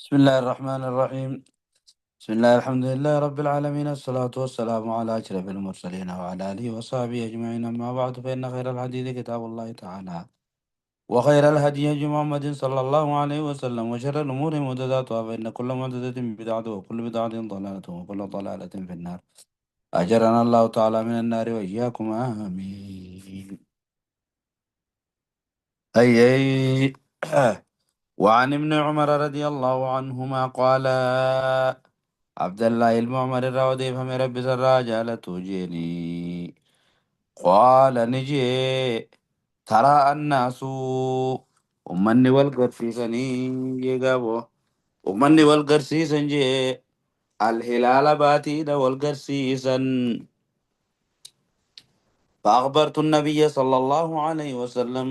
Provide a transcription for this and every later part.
بسم الله الرحمن الرحيم. بسم الله، الحمد لله رب العالمين، الصلاة والسلام على أشرف المرسلين وعلى آله وصحبه أجمعين. أما بعد، فإن خير الحديث كتاب الله تعالى، وخير الهدي هدي محمد صلى الله عليه وسلم، وشر الأمور محدثاتها، فإن كل محدثة بدعة، وكل بدعة ضلالة، وكل ضلالة في النار. أجرنا الله تعالى من النار وإياكم، آمين. أي أي. وعن ابن عمر رضي الله عنهما قال، عبد الله ilma Umar irraa odeeffame Rabbi isarraa jaalatu jeeni. Qaala, ni jee, تراءى الناس, ummanni wal garsiisanii jeegabo, ummanni wal garsiisan jee, الهلال baatiidha wal garsiisan. فأخبرت النبي صلى الله عليه وسلم,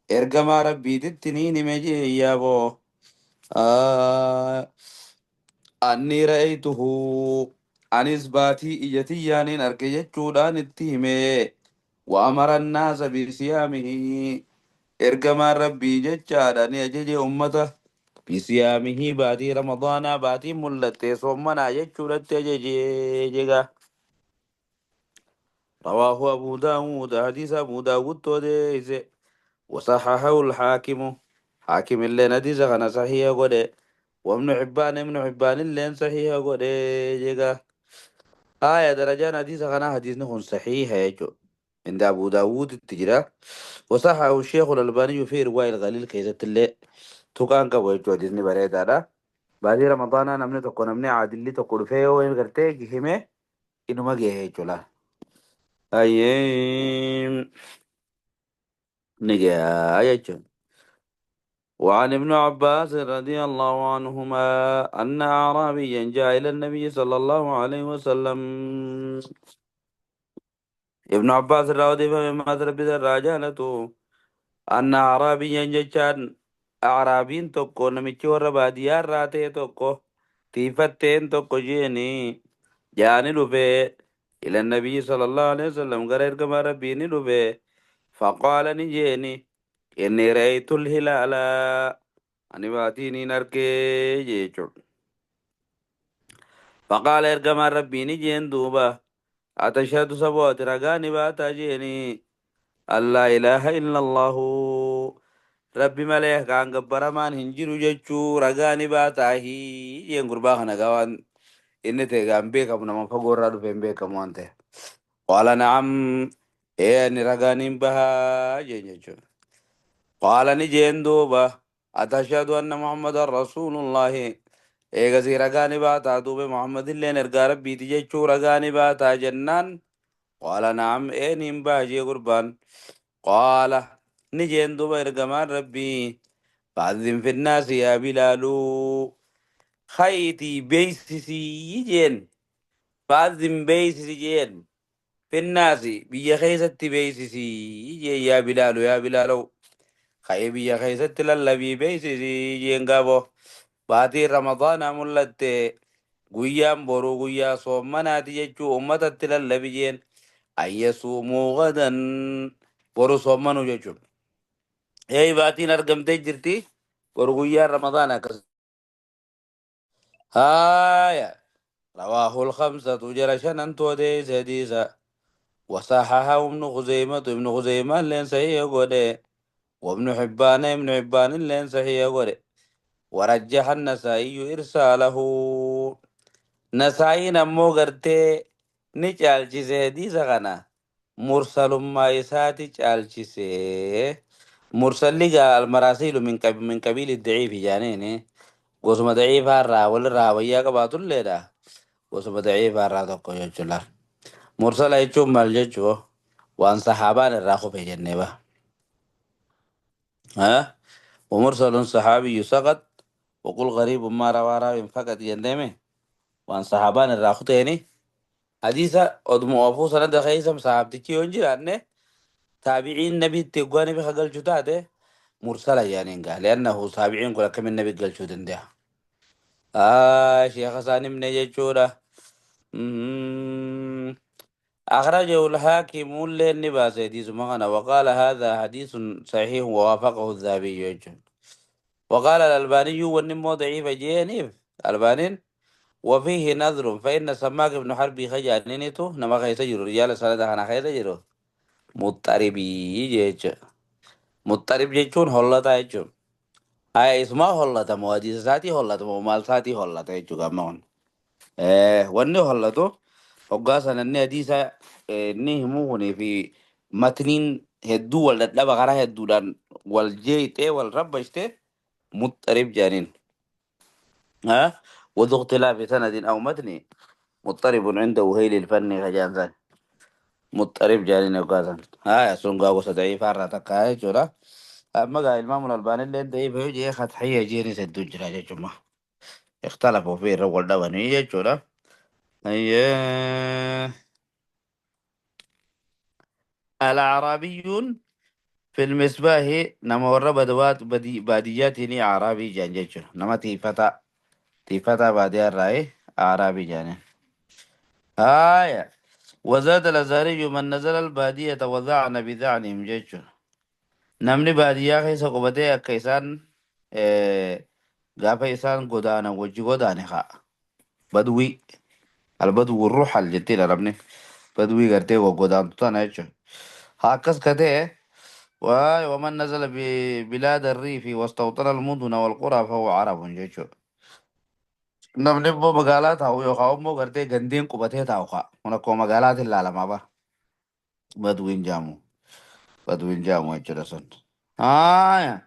ergamaa Rabbiititti niin hime jee yaaboo, أني رأيته, anis baatii ija tiyyaaniin arge jechuudhaan itti hime. وأمر الناس بصيامه, ergamaan Rabbii jechaadha ni ajaje ummata, بصيامه, baatii Ramadaanaa baatii mul'atte soommanaa jechuudhatti ajaje jega. رواه أبو داود, حديث أبو داود odeesse. وصححه الحاكم, حاكم اللين حديث kana صحيح godhe. وابن حبان, ابن حبان اللين صحيح godhe jega. آية درجان حديث kana حديث kun صحيح يجو عند أبو داود التجرى. وصححه الشيخ الألباني في إرواء الغليل keessatti illee tuqaan qabu jechuu. Hadiisni bareedaadha. Baatii Ramadaanaa namni tokko, namni caadilli tokko dhufee yoo gartee hime inuma gahe jechuudha. Ayyee, ni gahaa jechuudha. وعن ابن عباس رضي الله عنهما أن أعرابيا جاء إلى النبي صلى الله عليه وسلم. ابن عباس irraa odeeffame maata Rabbi irraa jaalatu, أن أعرابيا jechaan أعرابiin tokko, namichi warra baadiyyaa irraa ta'e tokko, tiifatteen tokko jeeni, جاء ni dhufe, إلى النبي صلى الله عليه وسلم, gara ergamaa Rabbii ni dhufe. فقال, ni jeeni, إني رأيت الهلال, ani baatii niin argee jechuudha. فقال, ergamaan Rabbii ni jeen duuba, أتشهد, sabooti ragaa ni baataa jeeni, أن لا إله إلا الله, Rabbi malee kaan gabbaramaan hin jiru jechuu ragaa ni baataahi jeen. Gurbaa kana gaa waan inni ta'e gaan beekamu, nama fagoo irraa dhufe hin beekamu waan ta'e. قال نعم, ee ani ragaa niin bahaa jeen jechuudha. قال, ni jeen duuba, أتشهد أن محمدا رسول الله, eegasii ragaa ni baataa duuba Muhammad illeen ergaa Rabbiiti jechuu ragaa ni baataa jennaan, قال نعم, ee niin baha jee gurbaan. قال, ni jeen duuba ergamaan Rabbii, فأذن في الناس يا بلال, ka'iitii beeksisii jeen. فأذن, beeksisi jeen, في الناس, biyya keessatti beeksisii jeen. يا بلال, yaa Bilaalow, ka'ee biyya keessatti lallabii beeksisii jeen. Gaaboo baatiin Ramadaanaa mul'atte, guyyaan boruu guyyaa soommanaati jechuu ummatatti lallabi jeen. أن يصوموا غدا, boru soommanuu jechuudha. Ee, baatiin argamtee jirti, boru guyyaan Ramadaana akkas. Haaya, رواه الخمسة, jara shanantu odeesse hadiisa. وصححه ابن خزيمة, ابن خزيمة illeen صحيح godhe. وابن حبان, ابن حبان illeen صحيح godhe. ورجح النسائي إرساله, Nasaa'iin ammoo gartee ni caalchise hadiisa kana, mursalummaa isaati caalchise. Mursalli gaa المراسيل من قبيل الضعيف jaaniini, gosuma daciifaa irraa walirraa wayyaa qabaatulleedha, gosuma daciifaa irraa tokko jechuudha. Mursala jechuun maal jechuu? Waan sahaabaan irraa kufe jennee ba. ها, ومرسل صحابي سقط وقل غريب ما روى راو فقط jennee, waan sahaabaan irraa kuteeni hadiisa oduma oofuu sanada keessa sahaabtichi yoo hin jiraanne, taabiciin nabitti hoggaa nabi kagalchu taate mursala jaaniin gaa, لأنه taabiciin kun akkamin nabi galchuu danda'a? Sheekha isaan himne jechuudha. أخرجه الحاكم illeen ni baase hadiisuma kana. وقال هذا حديث صحيح ووافقه الذهبي jechuudha. وقال الألباني والنمو ضعيف جينيف ألبانين وفيه نظر فإن سماك بن حرب خجانينيتو نما خيسجر رجال سنة أنا خيسجر مضطربي جيج مضطرب جيجون هولتا جيجون هاي اسمه هولتا موادي ساتي هولتا مال ساتي هولتا جيجو كمان wanni hollatu hoggaa sana inni hadiisa inni himuu kunii fi matniin hedduu wal dadhaba karaa hedduudhaan wal jeeyxee wal rabbashte muxarib jedhaniin. ها وذو اختلاف سند أو متن مضطرب عنده هيل الفن خجان مضطرب جانين وقازن ها سونغا وصدعي فارة تكاي جورا أما قال الإمام الألباني اللي ضعيف يجي خطحية جيني سدوجرا يا جماعة اختلفوا فيه الرول دوني يا جورا. أيه الأعرابي في المصباح نما ورب دوات بدي بادياتني أعرابي جان جيتشو نما تيفتا تيفتا بادي الرأي أعرابي جان. آية وزاد الأزهري من نزل البادية وذعن بذعنهم جيتشو نمني بادية خيسا قبتي أكيسان غافة إسان قدانا وجي قداني خا بدوي البدو الروح الجتيل ربني بدوي قرتي وقدان تانا يجو هاكس كته ومن نزل ببلاد الريف واستوطن المدن والقرى فهو عرب جيتشو نمني بو مقالات هاو يو خاو مو قرتي غندين قبتي تاو خا ونكو مقالات لا لما با بدوين جامو بدوين جامو يجرسن آه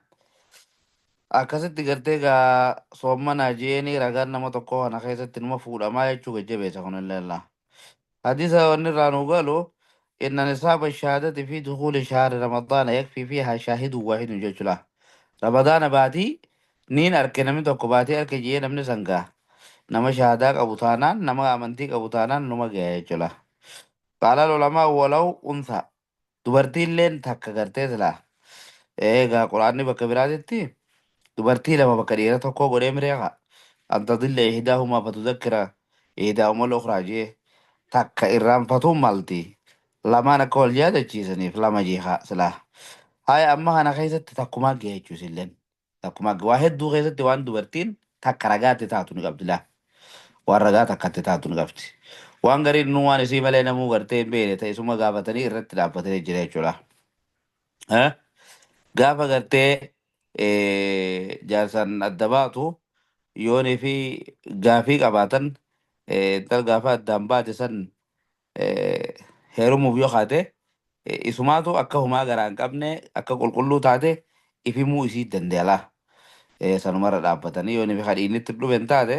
akkasitti gartee gaa soomana jeeni ragaan nama tokko kana keessatti numa fuudhamaa jechuu gajjabeessa kunillee laa. حديث ونرى قالوا إن نصاب الشهادة في دخول شهر رمضان يكفي فيها شاهد واحد جل رمضان باتي نين أركي نمي توكو باتي أركي جيه نمني سنگا نما شهادة أبو تانان نما أمنتيك أبو تانان نما جيه جل قال العلماء ولو أنثى dubartiin leen takka gartee silaa eegaa quraanni bakka biraatitti dubartii lama bakka dhiira tokkoo godhee mireeqa an tadilla ihdaahuma fatudakkira ihdaahuma al-ukhraa jee takka irraanfatuun malti lamaan akka wal yaadachiisaniif lama jeeqa silaa haya amma kana keessatti takkumaa ga'e jechuus illeen takkumaa waa hedduu keessatti waan dubartiin takka ragaatti taatu ni qabdi laa waan ragaa takkatti taatu ni qabdi waan gariin nu waan isii malee namuu gartee hin beekne ta'e isuma gaafatanii irratti dhaabbatanii jira jechuudha. Gaafa gartee jaarsan adda baatu yoonii fi gaafii qabaatan intal gaafa addaan baate san heerumuuf yoo kaate isumaatu akka humaa garaa hin qabne akka qulqulluu taate ifimuu isii dandeela. Sanumarra dhaabbatanii yoonii fi kadhiinnitti dhufe hin taate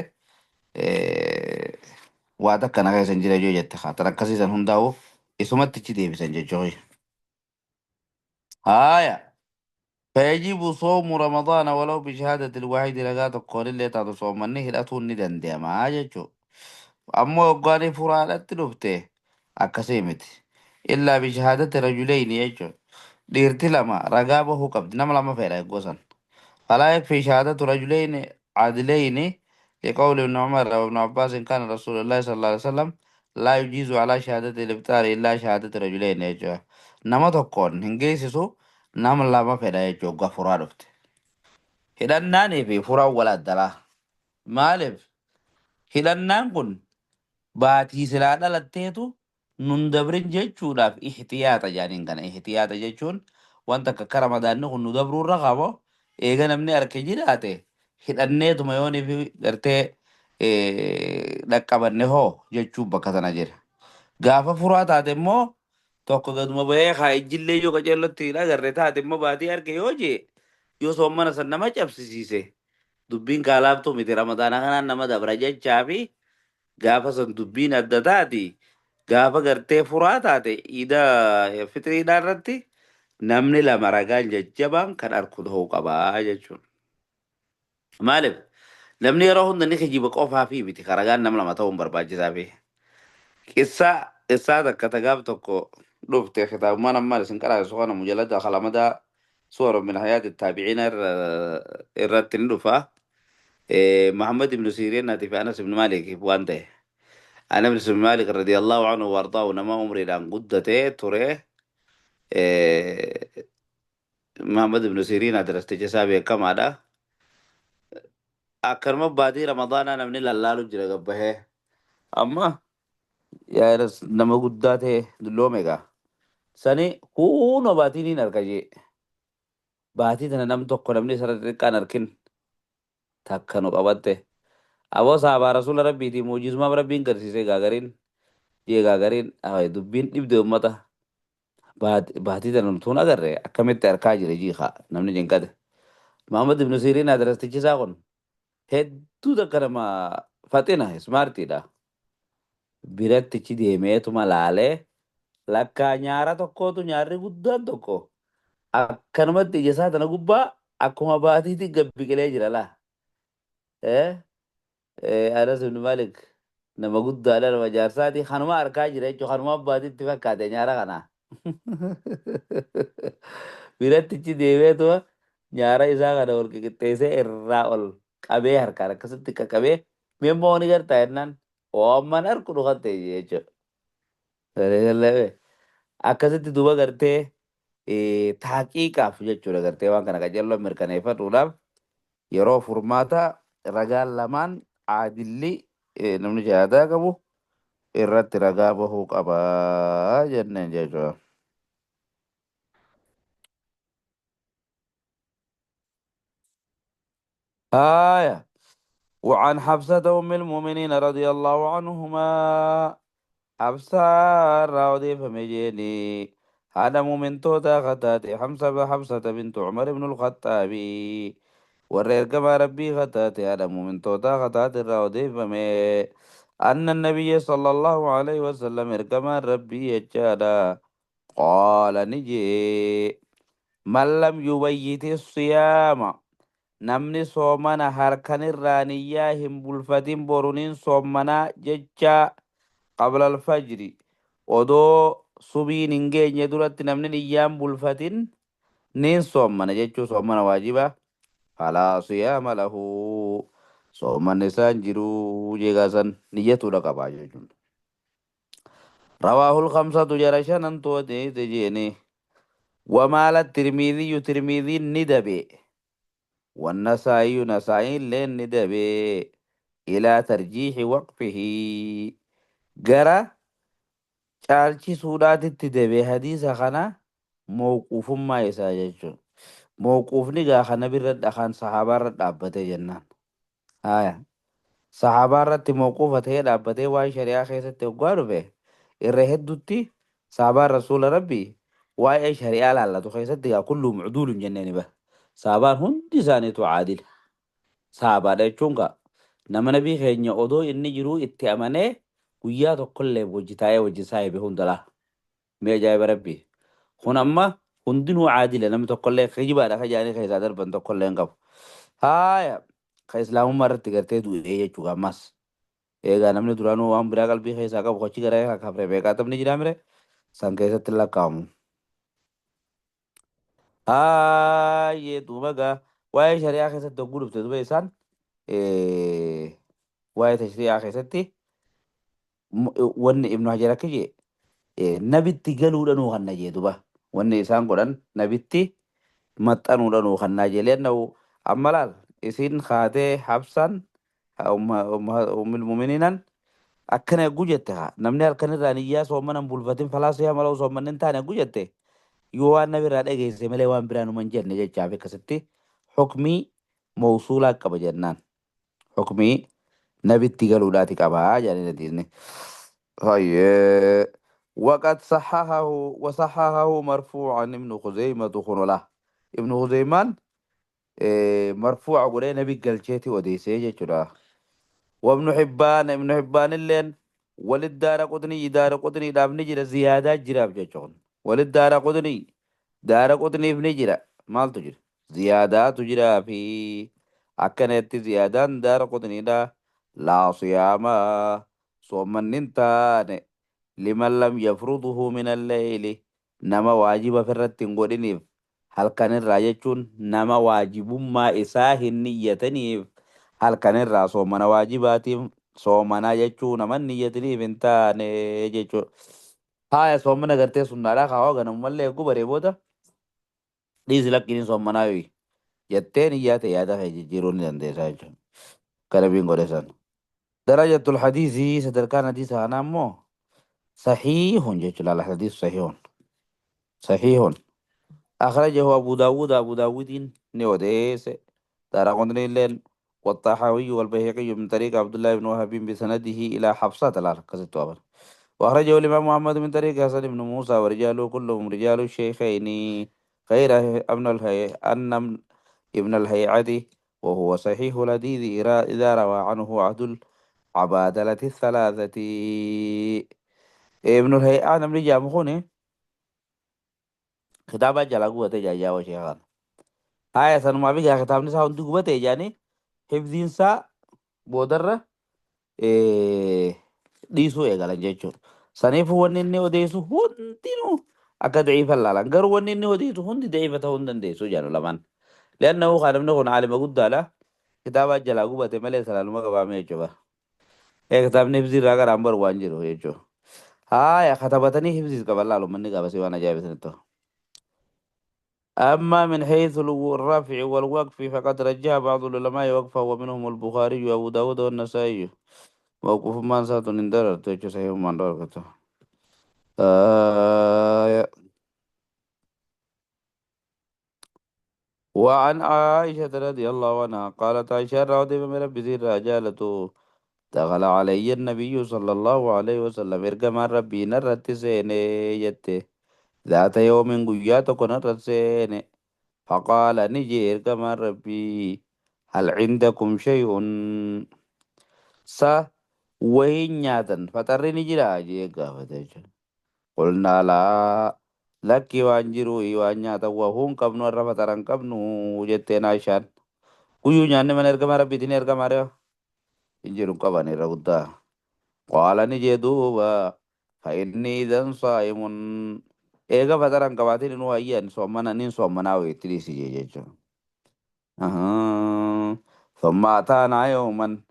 waa takka na keessa hin jira yoo jette haatan akkasiisan hundaa'u isumatti ichi deebisan jechuudha. Haaya. فيجب صوم رمضان ولو بشهادة الواحد لقات القول اللي تعطي صوم هلأتون ندن دي ما جتشو أما وقاني فرالة لفته أكسيمت إلا بشهادة رجلين يجو ديرتي لما رقابه قبض نم لما فيرا يقوسن فلا يكفي شهادة رجلين عدلين لقول ابن عمر وابن عباس كان رسول الله صلى الله عليه وسلم لا يجيز على شهادة الإبتار إلا شهادة رجلين يجو نما تقون هنجيسسو نم لما فيرا يجو غفرا رفت هلناني في فرا ولا دلا مالف هلنان كن baatii silaa dhalatteetu nun dabrin jechuudhaaf ihtiyaata jedhaniin kana ihtiyaata jechuun wanta akka akka ramadaanni kun nu dabruurra qabo eega namni harka jiraate hidhanneetuma yoonii fi gartee dhaqqabanne hoo jechuun bakka tana jira. Gaafa furaa taate immoo tokko gaduma bahee haa ijjillee yoo qaceellotti hin agarre taate immoo baatii harka yoo jee yoo soommana san nama cabsisiise dubbiin kaalaaftuu miti ramadaana kanaan nama dabra jechaa fi gaafa san dubbiin adda taati gaafa gartee furaa taate iida fixriidhaa irratti namni lama ragaan jajjabaan kan arku ta'uu qabaa jechuudha. Maaliif namni yeroo hunda ni kijiba qofaa fi miti ragaan nama lama ta'uun barbaachisaa fi qissaa qissaa takka tagaaf tokko dhufte kitaabummaan ammaan isin qaraasu kana mujalada kalamadaa suwar min hayaati taabiciina irratti ni dhufa. Muhammad ibn Siiriin ati fi Anas ibn Maalik waan ta'e. Anas ibn Maalik radiyallahu anhu wardaa'u nama umriidhaan guddatee ture. Muhammad ibn Siiriin adarasticha isaa beekamaadha. Akkanuma baatii Ramadaanaa namni lallaalu jira gabbahee. Amma yaa nama guddaa ta'e dulloome egaa. Sani kunoo baatii niin arka jee. Baatii tana nam tokko namni isarra xixiqqaan arkin takka nu qabatte. Aboo sahabaa rasuula rabbiitii muujizuma rabbiin garsiisee gaagariin jee gaagariin dubbiin dhibde ummata. Baatii tana nutuun agarre akkamitti arkaa jira jiikaa namni jinqate. Muhammad ibn Siriin adrastichi isaa kun hedduu takka nama faxina ismaartiidha. Birattichi deemeetuma laalee lakkaa nyaara tokkootu nyaarri guddaan tokko akkanumatti ija isaa tana gubbaa akkuma baatiitti gad biqilee jira laa. Anas ibn Malik nama guddaadha nama jaarsaati kanuma arkaa jira jechuudha kanuma baatiitti fakkaate nyaara kana. Birattichi deemeetuma nyaara isaa kana ol qixxeessee irraa ol qabee harkaan akkasitti qaqqabee miimmoo ni gartaa jennaan oomman harku dhufatte jechuudha. Akkasitti duuba gartee taaqiiqaaf jechuudha gartee waan kana qajeelloon mirkaneeffachuudhaaf yeroo furmaata ragaan lamaan aadilli namni shahaadaa qabu irratti ragaa bahuu qabaa jenneen jechuudha. آية وعن حفصة أم المؤمنين رضي الله عنهما حفصة راودي فمجيني هذا مؤمن توتا خطاتي حمزة حفصة بنت عمر بن الخطاب والرئيس كما ربي خطاتي هذا مؤمن توتا خطاتي راودي فمي أن النبي صلى الله عليه وسلم كما ربي يجادا قال نجي من لم يبيت الصيام namni soomana harkan irraa niyyaa hin bulfatin boruniin soomanaa jecha qabla alfajri odoo subiin hin geenye duratti namni niyyaan bulfatin niin soomana jechuu soomana waajiba falaa siyaama lahu soomanni isaan jiruu jeegaasan niyyatuudha qabaa jechuudha. Rawaahul khamsatu jara shanantu odeesse jeeni wamaala tirmiidiyyu tirmiidiin ni dabe. والنسائي نسائي لين ندبي إلى ترجيح وقفه جرى caalchi suudhaatitti dabe hadiisa kana mawquufummaa isaa jechuudha. Mawquufni gaa kana birra kan sahaabaa irra dhaabbate jennaan. Haya sahaabaa irratti mawquufa ta'ee dhaabbatee waan shari'aa keessatti hoggaa dhufe irra hedduutti sahaabaan rasuula rabbii waa'ee shari'aa laallatu keessatti gaa kulluu mucduulun jenneeni bara. Sahaabaan hundi isaaniitu caadila. Sahabaadha jechuun gaa nama nabii keenya odoo inni jiruu itti amanee guyyaa tokkollee wajji taa'ee wajji saahibe hundalaa. Mee ajaa'iba rabbii. Kun amma hundinuu caadila namni tokkollee kijibaadha ka jaanii keessaa darban tokkollee hin qabu. Haaya ka islaamummaa irratti gartee du'ee jechuudha ammas. Eegaa namni duraanuu waan biraa qalbii keessaa qabu kochi gara kafree beekaa taphni jiraa mire san keessatti hin lakkaa'amu. Haayee duuba gaa waa'ee shari'aa keessatti hogguu dhufte duuba isaan waa'ee tashri'aa keessatti wanni Ibnu Hajar akka jee nabitti galuudhanuu kan na jee duba wanni isaan godhan nabitti maxxanuudhanuu kan naa jee leenna'u amma laal isiin kaatee Habsaan ummul mu'miniinan akkana eeguu jette haa namni halkan irraa niyyaa soomanan bulfatin falaasii hamaloo soomanni hin taane eeguu jette yoo waan nabi irraa dhageesse malee waan biraa numa hin jenne jechaaf akkasitti hukmii mawsuulaa qaba jennaan hukmii nabitti galuudhaati qabaa jedhanii hadiisni. Hayyee وقد صححه وصححه مرفوعا ابن خزيمة خنوله ابن خزيمان مرفوع قولي نبي قلشيتي وديسي جيتشودا وابن حبان ابن حبان اللين وللدار قطني دار قطني داب نجرة زيادة جراب جيتشون وللدار قطني دار قطني بنجرة مال تجري زيادة تجرى في أكنت زيادة دار قطني دا لا صيام صوم ننتان لمن لم يفرضه من الليل نما واجب فرت قدنيف هل كان الراجل نما واجب ما إساه النية هل كان الرا صومنا واجبات صومنا جچو نما نية hin taane jechuudha. Haaya soomana gartee sunnaadhaa kaawaa ganamumallee eeguu baree booda dhiisi lakkiin soomanaa jettee niyyaa ta'e yaada kee jijjiiruu ni dandeessa jechuudha. Kana biin godhe san. Darajatul hadiisii sadarkaan hadiisa kanaa immoo sahiihun jechuudha. Al hadiis sahiihun. Sahiihun. أخرجه أبو داود، أبو داود نوديس، دارقطني لين، والطحاوي والبيهقي من طريق عبد الله بن وهب بسنده إلى حفصة لا كذبت أبدا. وأخرجه الإمام محمد من طريق حسن بن موسى ورجاله كلهم رجال الشيخين غير ابن الهي أن ابن الهيعة، وهو صحيح الحديث إذا روى عنه عدل عبادلة الثلاثة. ابن الهيعة نمني جامخوني خطابة جلاقوة تجاجا وشيخان هاي سنما بيجا خطاب نسا هندو قوة يعني حفظين سا بودرة dhiisuu eegalan jechuudha. Saniifuu wanni inni odeessu hundinuu akka daciifa laalan. Garuu wanni inni odeessu hundi daciifa ta'uu hin dandeessu jedhu lamaan. Li'annahu kaa namni kun aalima guddaadha. Kitaaba jalaa gubate malee salaaluma qabaame jechuudha. Kitaabni hifzii irraa garaan baru waan jiru jechuudha. Haaya katabatanii hifziis qaban laalu manni qabasii waan ajaa'iba isinitti ta'u. أما من حيث الرفع والوقف فقد رجح بعض العلماء وقفه، ومنهم البخاري وأبو داود والنسائي. موقوف ما سات اندر تيجي صحيح ما اندر. وعن عائشة رضي الله عنها قالت عائشة رضي الله عنها ربي رجالته دخل علي النبي صلى الله عليه وسلم إرجما ربي نرت سيني يته ذات يوم قياتك نرت سيني فقال نجي إرجما ربي هل عندكم شيء س وين نياتن فترني جرا جي قافتي. قلنا لا لك وانجرو وانياتا وهم قبنو الرفتران قبنو جتين عشان كيو نيان من إرجما ربي تين إرجما ريو إنجرو قبني رغدا. قال نجي دوبا فإني إذن صائم إيغا فتران قباتين نو أيان صومنا نين صومنا ويتريسي جيجو. ثم أتانا يوما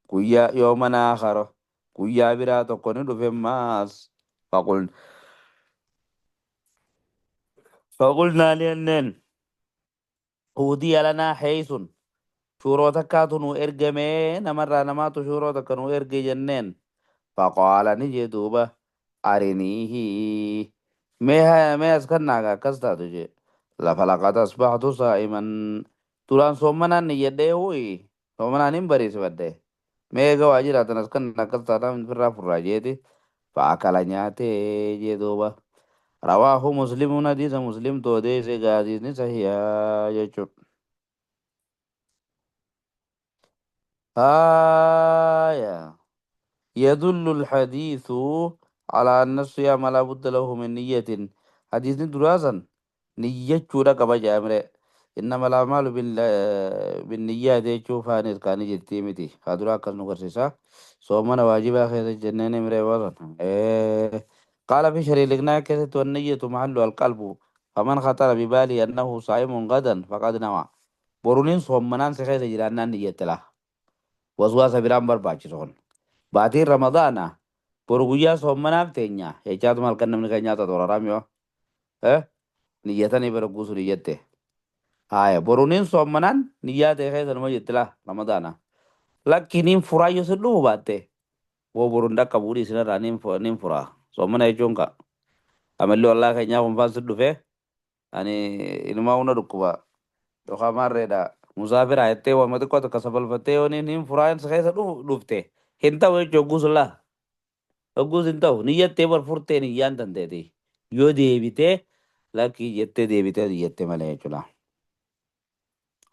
كويا يوما آخر كويا برا تكون في ماس فقلنا لأنن أودي لنا حيث شورو تكاتو إرجمي نمر نماتو شورو تكنو إرجي جنين. فقال نجي دوبا أرنيه ميها ميس كناغا كستا تجي لفلقد أصبحت صائما تران صومنا نيده هوي صومنا نمبري سبده ميغا واجرا تنسكن كستا من فرا فراجيتي فأكل نياتي جدوبا. رواه مسلم حديث مسلم تو دي سي حديث صحيح يجو. آية يدل الحديث على أن الصيام لا بد له من نية. حديث دراسا نية شورا كما جامرة إنما الأعمال بالنيات شوف كان جتيمتي خدرا كنو كرسيسا صومنا واجب خير الجنين مري وزن. قال في شريك لنا كذا والنية محل القلب فمن خطر ببالي أنه صائم غدا فقد نوى برونين صومنان سخير جيران نية له وسواس برام برباچون باتي رمضان برغويا صومنا تينيا يجاد مال كنم نكنيا توراراميو نيتني برغوس نيته هاي برونين صومنان نيات خير ما جتلا رمضان لكن فرايو سلو باته wo burunda kaburi sina nim nim fura somana jechuun amalli wallaa keenyaa kun faan si dhufe ani ilmaa hunda dhukkuba yookaan maarreedha musaafira jettee waan xiqqoo takka sabalfattee yoo nim furaan si keessa dhufte hin ta'u jechuun hogguus laa hogguus hin ta'u niyyattee bar furtee niyyaan dandeeti yoo deebitee lakkii jettee deebitee niyyattee malee jechuudha.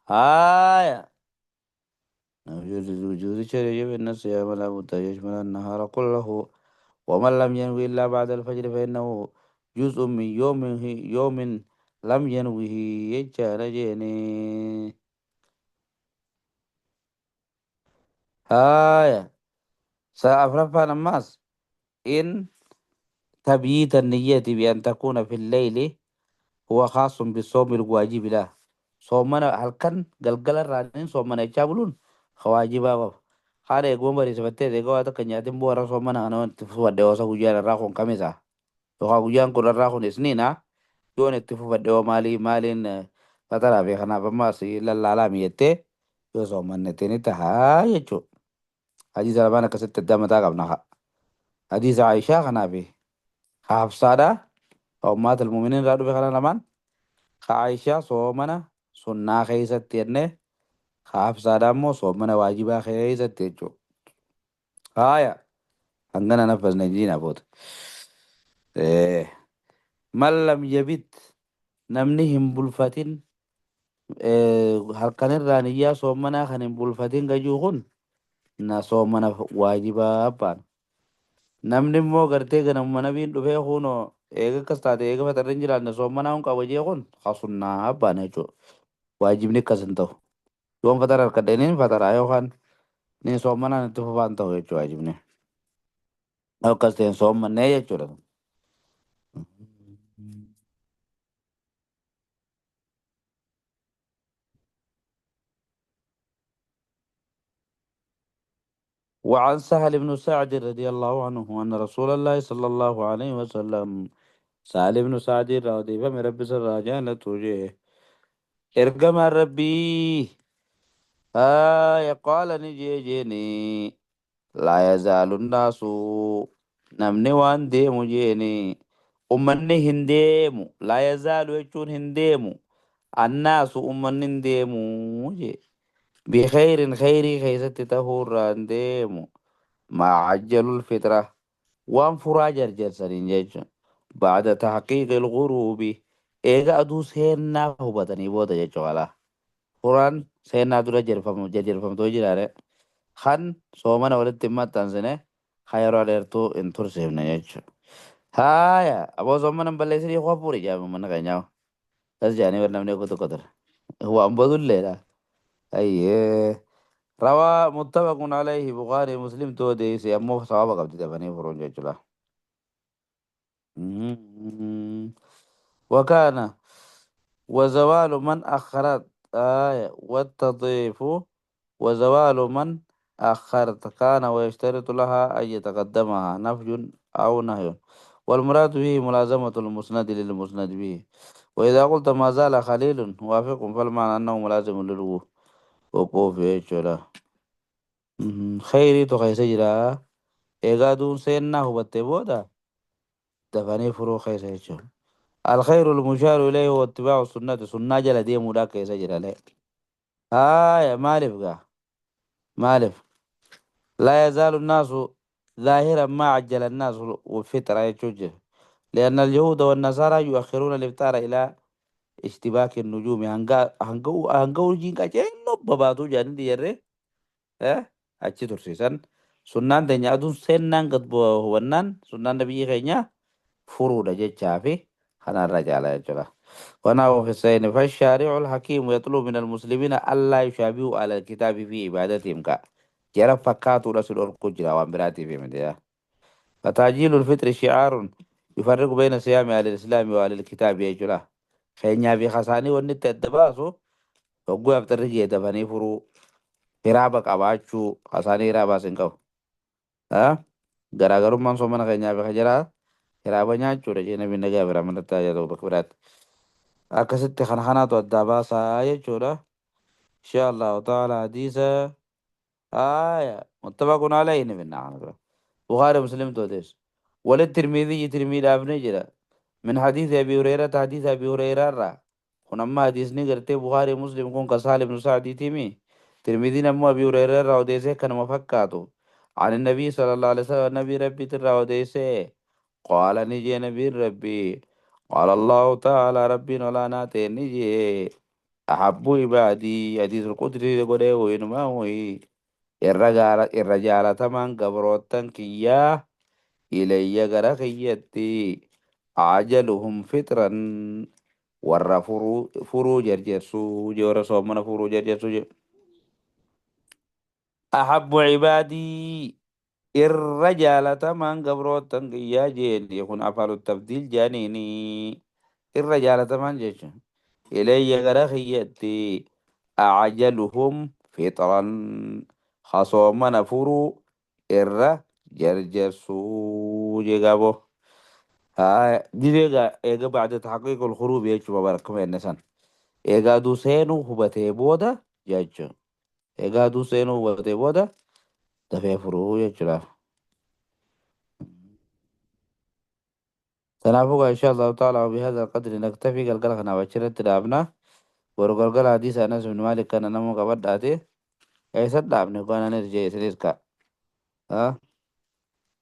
Haaya. وجوز يجب أن الصيام لا بد يشمل النهار كله ومن لم ينوي إلا بعد الفجر فإنه جزء من يومه يوم لم ينوه يجعل جيني. هايا سأفرفها نماس إن تبييت النية بأن تكون في الليل هو خاص بالصوم الواجب له صومنا هل كان قلقل الرانين صومنا يجابلون خواجبا وف خارج يقوم بري سبتة ديكو هذا كنياتين بورا صومنا أنا تفوت دوسا وجان الراخون كميسا yookaan guyyaan kun irraa kun isniina yoon itti fufadhe hoo maalii maaliin fataraa fi kanaaf ammaas lallaalaa mi'ettee Yoo soommanne ni tahaa jechuudha. Hadiisa lamaan akkasitti adda mataa qabna haa. Hadiisa Aishaa kanaa fi Hafsaadhaa ummaat al-mu'miniin irraa dhufe kana lamaan ka Aishaa soomana sunnaa keessatti jennee ka Hafsaadhaa immoo soomana waajibaa keessatti jechuudha. Haaya hangana naffasne jiina booda. Man lam yabit namni hin bulfatin halkanirraa niyyaa soomanaa kan hin bulfatin gajuu kun na soomana waajibaa abbaan. Namni immoo gartee ganamuma nabiin dhufee kunoo eega akkas taate eega faxarri hin jiraanne soomanaa hun qaba jee kun ka sunnaa abbaan jechuudha. Waajibni akkas hin ta'u. Yoon faxara harkadheen faxaraa yookaan ni soomanaan itti fufaan ta'u jechuudha waajibni. Akkas ta'een soomannee jechuudha. وعن سهل بن سعد رضي الله عنه أن رسول الله صلى الله عليه وسلم سهل بن سعد رضي فمن ربي سراجان توجيه إرقم ربي آه قال نجيجيني لا يزال الناس namni waan deemu jeeni ummanni hin deemu لا يزال jechuun hin deemu الناس ummanni hin deemu jee بخير khayrii keessatti tahuurraa hin deemu ما عجلوا الفطرة waan furaa jarjarsaniin jechuun بعد تحقيق الغروب eega aduu seennaa hubatanii booda jechuudha alaa furaan seennaa dura jarjarfamtuu jiraare kan soomana walitti hin maxxansine kan yeroo dheertuu hin tursiifne jechuudha. Haaya aboo soomana hin balleessinii koo fuuri jaame mana keenyaa tas jaanii bar namni tokko ture waan bodulleedha. Ayyee روى متفق عليه بخاري مسلم توديسي أمو صوابا قبل دفني فرون جيجلا. وكان وزوال من أخرت آية والتضيف وزوال من أخرت كان ويشترط لها أن يتقدمها نفي أو نهي والمراد به ملازمة المسند للمسند به. وإذا قلت ما زال خليل وافق فالمعنى أنه ملازم للوقوف يجلا خيري تو خيس جرا إيغادون سينا هو بودا دفني فرو خيس يجلا. الخير المشار إليه هو اتباع السنة سنة جل دي مودا كيس جرا له. آية مالف قا مالف لا يزال الناس ظاهرا ما عجل الناس وفترة يجوجه لأن اليهود والنصارى يؤخرون الإفطار إلى اشتباك النجوم هنقا ورجين كاجيلو بباتو جاني ديره اه achi tursiisan sunnaan teenya aduun seennaan gad hubannaan sunnaan nabiyyi keenya furuudha jechaa fi kanarra jaala jechuudha. ونحو في السين فالشارع الحكيم يطلب من المسلمين ألا يشابهوا على الكتاب في عبادتهم كا جرى فكاتو رسول القجرة وامبراتي في مدينة. فتعجيل الفطر شعار يفرق بين صيام أهل الإسلام وأهل الكتاب يجرى خينيا في خساني ونت الدباسو وقوة افترجي دفني فرو hiraaba qabaachuu hasaanii hiraabaa sin qabu. Garaagarummaan soomana keenyaa fi kajaraa hiraaba nyaachuudha jee nabiin nagaa bira manatti ajajatu bakka biraatti. Akkasitti kana kanaatu addaa baasaa jechuudha. Insha Allahu ta'ala hadiisa آية متفق عليه نبينا بخاري مسلم توديس وللترمذي ترمذي أبن جرا من حديث أبي هريرة حديث أبي هريرة را هنا حديث نقرتي بخاري مسلم كون كسالم بن سعد تيمي ترمذي نمو أبي هريرة را وديسه كان مفكاتو عن النبي صلى الله عليه وسلم النبي ربي ترى وديسه قال نجي نبي ربي قال الله تعالى ربي ولا ناتي نجي أحب عبادي حديث القدري قده وإنما هو irra jaalatamaan gabroottan kiyyaa ilayya gara kiyyatti ajaluhum fitran warra furuu jarjarsuu je warra soomana furuu jarjarsuu je ahabbu cibaadii irra jaalatamaan gabroottan kiyyaa jeeni kun afalu tabdiil jaaniini irra jaalatamaan jechuun ilayya gara kiyyatti ajaluhum fitran hasoomana furuu irra jarjarsuu jegabo dideega eega bacda taxqiiq alkhuruub jechuudha barakuma inni san eega aduu seenuu hubatee booda jechuudha. Egaa aduu seenuu hubatee booda dafee furuu jechuudha. Kanaafuu gaa insha Allahu ta'ala bihadha qadri naktafii galgala kanaaf achirratti dhaabna. Boru galgala hadiisa Anas bin Maalik kana namuu qabadhaate eessa dhaabne yookaan anis jee isinis ka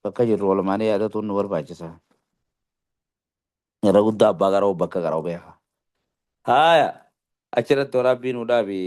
bakka jirru walumaanii yaadatuun nu barbaachisa. Irra guddaa abbaa qara'u bakka qara'u beeka. Haaya achirratti waraabbii nu dhaabi.